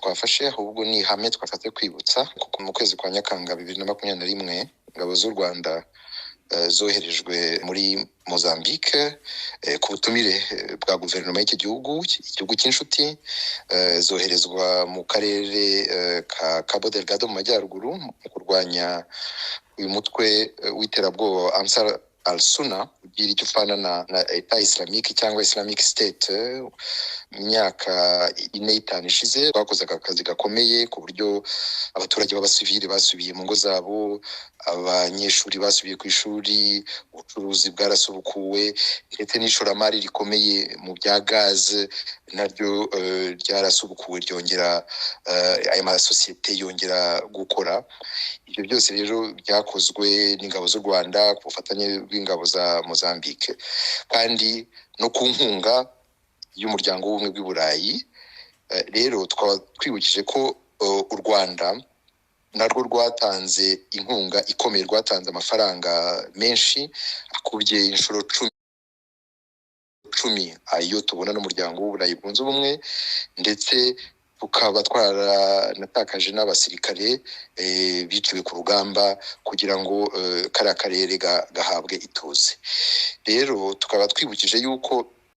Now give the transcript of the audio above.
Twafashe ahubwo ni ihame twashatse kwibutsa, kuko mu kwezi kwa Nyakanga 2021 ingabo z'u Rwanda zoherejwe muri Mozambique ku butumire bwa guverinoma y'iki gihugu, igihugu cy'inshuti, zoherezwa mu karere ka Cabo Delgado mu majyaruguru mu kurwanya uyu mutwe w'iterabwoba Ansar al-Sunna, ugira icyo upfana na Etat Islamique cyangwa Islamic State. Mu myaka 4, 5 ishize twakoze aka kazi gakomeye, ku buryo abaturage b'abasivili basubiye mu ngo zabo, abanyeshuri basubiye ku ishuri, ubucuruzi bwarasubukuwe, ndetse n'ishoramari rikomeye mu bya gaze naryo ryarasubukuwe, ryongera aya masosiyete yongera gukora. Ibyo byose rero byakozwe n'ingabo z'u Rwanda ku bufatanye bw'ingabo za Mozambique kandi no ku nkunga y'Umuryango w'Ubumwe bw'i Burayi. Rero twaba twibukije ko u Rwanda narwo rwatanze inkunga ikomeye, rwatanze amafaranga menshi akubye inshuro 10 ayo tubona n'Umuryango w'Uburayi Bwunze Ubumwe, ndetse tukaba twaranatakaje n'abasirikare biciwe ku rugamba kugira ngo kariya karere gahabwe ituze. Rero tukaba twibukije yuko